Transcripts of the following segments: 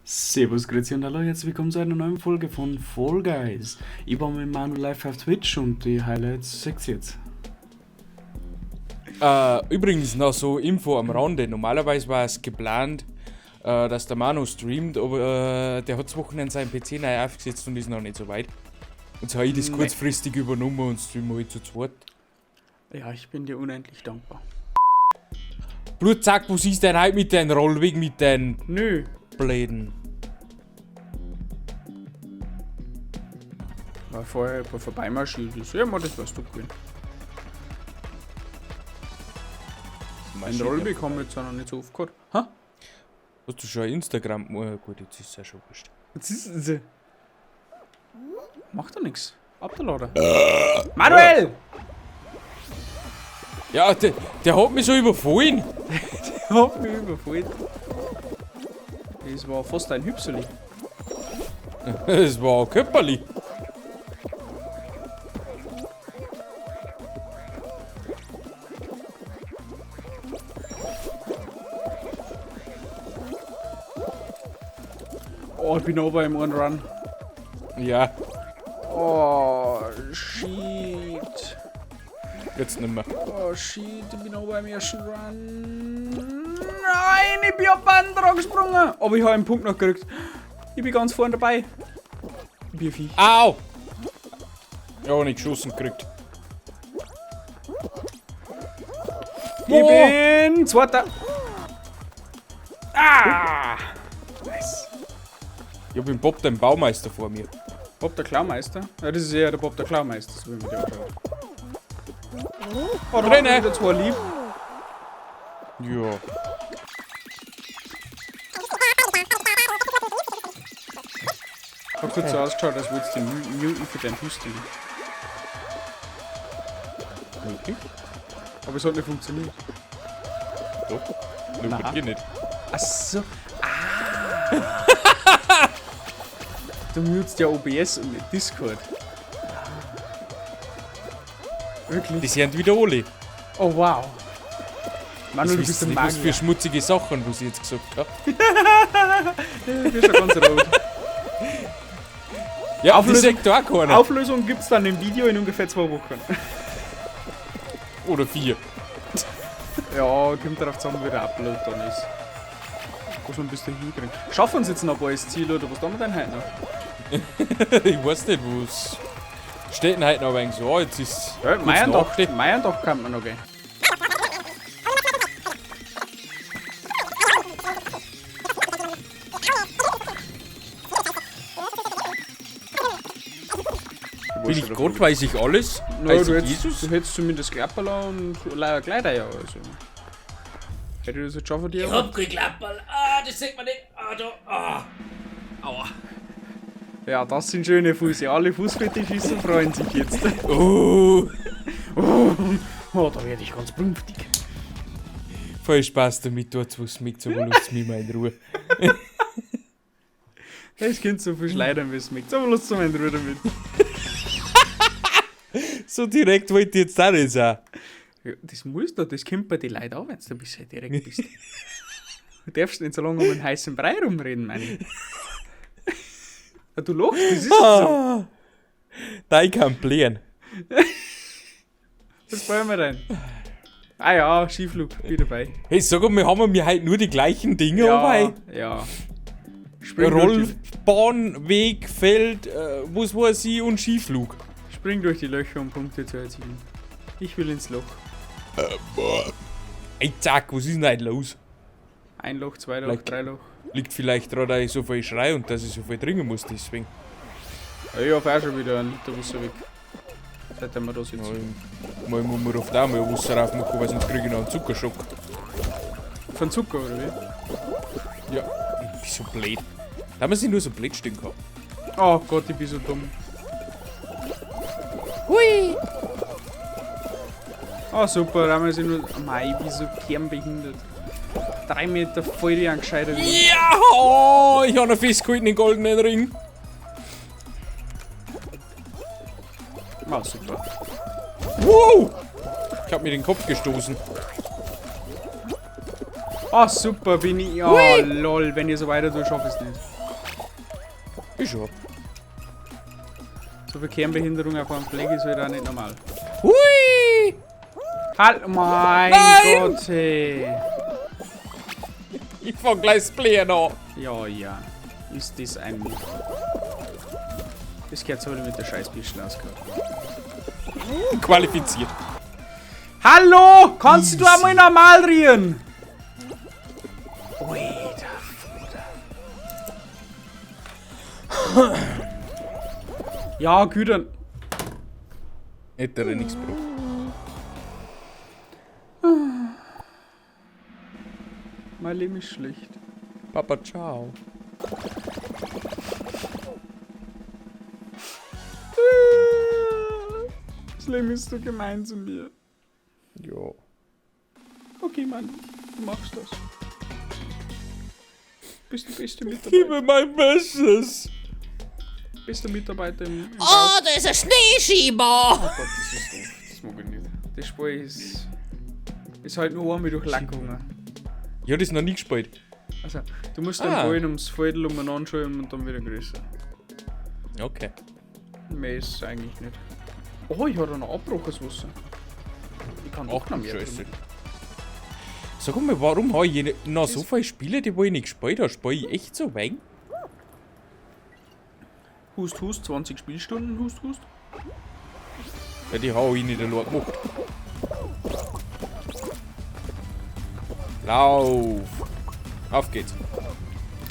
Servus, Grüezi und hallo, herzlich willkommen zu einer neuen Folge von Fall Guys. Ich war mit Manu live auf Twitch und die Highlights seht ihr jetzt. Übrigens noch so Info am Rande. Normalerweise war es geplant, dass der Manu streamt, aber der hat das Wochenende seinen PC neu aufgesetzt und ist noch nicht so weit. Und so habe ich das Nee. kurzfristig übernommen und streamen halt zu zweit. Ja, ich bin dir unendlich dankbar. Blutzack, was ist denn heute mit deinem Rollweg, mit deinen Nö. Bläden? War vorher jemand vorbeimarschiert ist. Ja, das warst du gewesen. Ein Rollweg haben wir jetzt auch noch nicht so oft gehabt. Ha? Hast du schon Instagram? Oh, gut, jetzt ist es ja schon wurscht. Jetzt ist es. Macht doch nix. Ab der Lader. Manuel! Ja, der hat mich so überfallen. Der hat mich überfallen. Das war fast ein Hüpseli. Das war ein Köpperli. Oh, ich bin aber im einen Run. Ja. Oh, shit. Jetzt nicht mehr. Oh, shit, ich bin aber im ersten Run. Nein, ich bin auf den dran gesprungen. Aber ich habe einen Punkt noch gekriegt. Ich bin ganz vorne dabei. Ich bin ein Viech. Au! Ja, nicht geschossen gekriegt. Ich bin Zweiter. Ah! Nice. Ich hab den Bob, den Baumeister, vor mir. Bob der Klaumeister? Ja, das ist eher der Bob der Klaumeister, so wie man den anschaut. Oh, da Drinne. hat wieder zwei lieb. Ja. Hat kurz so ausgeschaut, als würdest du den Newton für deinen Fuß stehen. Okay. Aber es hat nicht funktioniert. Doch. Nur bei dir nicht. Ach so. Ah. Du mutest ja OBS und nicht Discord. Wirklich? Das sind wieder alle. Oh wow. Manuel, du Das bist wisst ein nicht, was für Magier. schmutzige Sachen, was ich jetzt gesagt habe. Du bist schon ganz rot. Ja, Auflösung- das sagt auch keiner. Auflösung gibt's dann im Video in ungefähr 2 Wochen. Oder 4. Ja, kommt darauf zusammen, wie der Upload dann ist. Was wir bis dahin hinkriegen. Schaffen wir uns jetzt noch ein paar Ziel oder was tun wir denn heute noch? Ich weiß nicht, wo's. Steht denn heute noch ein wenig so? Jetzt ist. Ja, kurz Meiendach, nach acht. Meiendach kann man noch gehen. Bin ich Gott, weiß ich alles? No, weiß du ich hättest, Jesus? du hättest zumindest Klapperl und Kleider ja, also. Hätte ich das jetzt schon von dir? Ich hab kein Klapperl. Ah, das sieht man nicht. Ah, da. Ah. Aua. Ja, das sind schöne Füße. Alle Fußfetischisten freuen sich jetzt. Oh. Oh, da werde ich ganz brünftig. Voll Spaß damit, dort was schmeckt, aber lasst mich mal in Ruhe. Es könnte so viel schleudern, wie es schmeckt, aber lasst mich mal in Ruhe damit. So direkt wollte ich jetzt auch nicht sein. Ja, das musst du, das kommt bei den Leuten auch, wenn du ein bisschen direkt bist. Du darfst nicht so lange um einen heißen Brei rumreden, meine ich. Ja, du lachst, das ist so. Ah. Nein, ich kann blähen. Das fallen wir rein. Ah ja, Skiflug, bin dabei. Hey, sag mal, haben wir heute nur die gleichen Dinge Ja, dabei? ja. Spring durch die, Rollbahn, Weg, Feld, was weiß ich und Skiflug. spring durch die Löcher, um Punkte zu erzielen. Ich will ins Loch. Ey, zack, was ist denn heute los? Ein Loch, 2 Loch, Like- 3 Loch. Liegt vielleicht daran, dass ich so viel schrei und dass ich so viel trinken muss, deswegen. Ja, ich hab auch schon wieder einen Liter Wasser weg. Seitdem wir da sitzen. Mal muss man oft auch mal Wasser raufmachen, weil sonst kriege ich noch einen Zuckerschock. Von Zucker, oder wie? Ja, ich bin so blöd. Da haben wir sich nur so Blödstück gehabt. Oh Gott, ich bin so dumm. Hui! Oh super, da haben wir sich nur. Oh mei, ich bin so kernbehindert. 3 Meter voll die angescheitert. Ja! Oh, ich hab noch festgehalten den goldenen Ring. Ah, super. Wow! Ich hab mir den Kopf gestoßen. Ah, super, bin ich. Ja, Hui. lol, wenn ihr so weiter tut, schaff ich's nicht. Ich schon. So viel Kernbehinderung auf einem Fleck ist halt auch nicht normal. Hui! Halt, mein Nein! Gott, hey. Ich fang gleich das Blähen an. Ja, ja. Ist das ein Mut. Das gehört so mit der Scheißbüschel ausgehört. Qualifiziert. Hallo! Kannst du einmal normal reden? Alter, Vater. Ja, Güter. Hätte er nichts gebraucht. Mein Leben ist schlecht. Papa, ciao. Das Leben ist so gemein zu mir. Ja. Okay, Mann, du machst das. Bist du beste Mitarbeiter? Gib mir mein Bestes. Bester Mitarbeiter im Oh, da ist ein Schneeschieber! Oh Gott, das ist doof. Das mag ich nicht. Das Spiel ist. Ist halt nur einmal durch Lack gegangen. Ich hab das noch nie gespielt. Also, du musst den Ah. Ballen ums Viertel umeinander schauen und dann wieder größer. Okay. Mehr ist es eigentlich nicht. Oh, ich habe da noch abgebrochenes Wasser. Ich kann doch Ach noch du mehr Scheiße. trinken. Sag mal, warum habe ich noch so viele Spiele, die wo ich nicht gespielt habe? Spiele ich echt so wenig? Hust, hust, 20 Spielstunden, hust, hust. Ja, die habe ich nicht allein gemacht. Lauf! Auf geht's.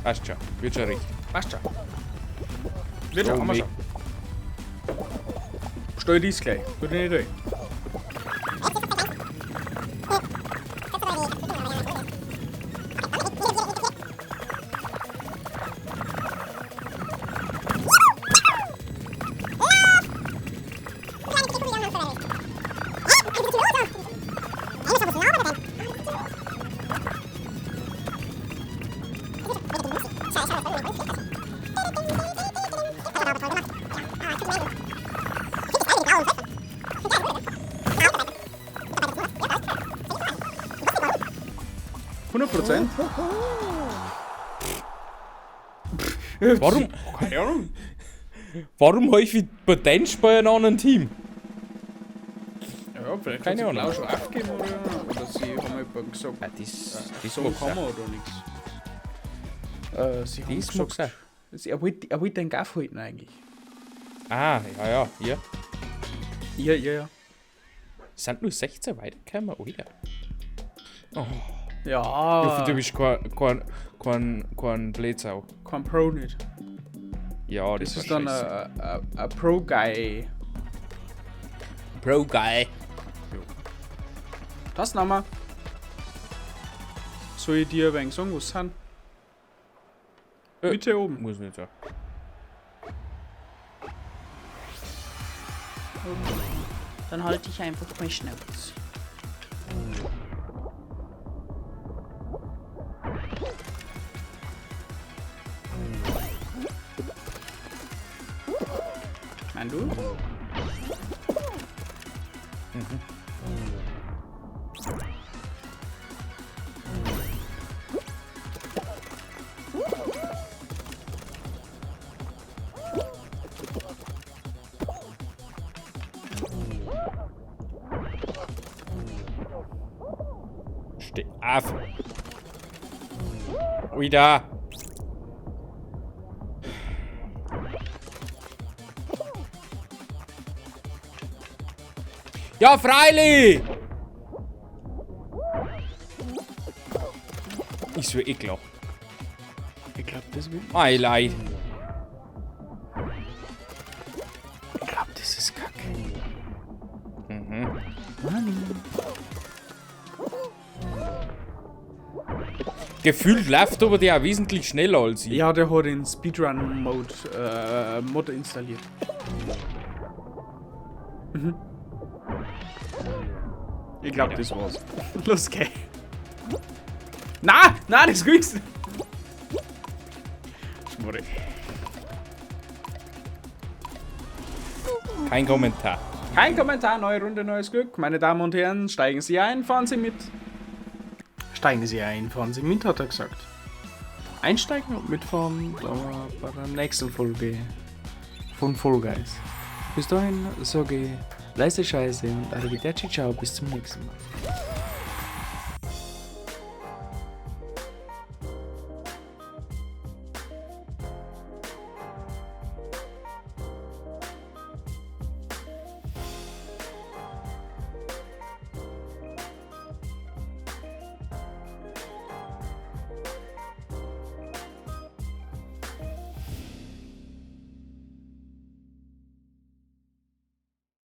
Passt schon. Wird schon recht. Passt schon. Wird schon, So, haben wir meh. schon. Stell dies gleich. Gute Idee. Warum? Keine Ahnung. Warum habe ich bei deinen Spielen einen anderen Team? Ja, vielleicht Keine hat sie Ahnung. Blau schon aufgegeben oder sie haben jemandem gesagt, Ah, das, das so mag's kann auch. man oder nichts. Sie haben Das mag's gesagt, er wollte den Gaff halten eigentlich. Ah, ja, ja, ja. Ja, ja, ja. Sind nur 16 weitergekommen, Alter. Oh, Ja, ich hoffe, du bist kein Blätsau. kein Pro nicht. Ja, Das das, ist war dann scheiße. ein Pro-Guy. Pro-Guy. Das nochmal. Soll ich dir ein wenig sagen, was sind? Mitte oben. Muss nicht sein. Dann halte ich einfach mein Schnauz. Mein du? Steh auf. Wieder. Ja, freilich! Ist ja eh klar. Ich glaube, das will. Mei Leid. Ich glaube, das ist Kacke. Mhm. Gefühlt läuft aber der auch wesentlich schneller als ich. Ja, der hat den Speedrun-Mode Mod installiert. Mhm. Ich glaube, das war's. Los, geh. Na, na, das kriegst du. Schmorre. Kein Kommentar. Kein Kommentar, neue Runde, neues Glück. Meine Damen und Herren, steigen Sie ein, fahren Sie mit. Steigen Sie ein, fahren Sie mit, hat er gesagt. Einsteigen und mitfahren aber bei der nächsten Folge von Fall Guys. Bis dahin sage ich leise Scheiße und arrivederci, ciao, bis zum nächsten Mal.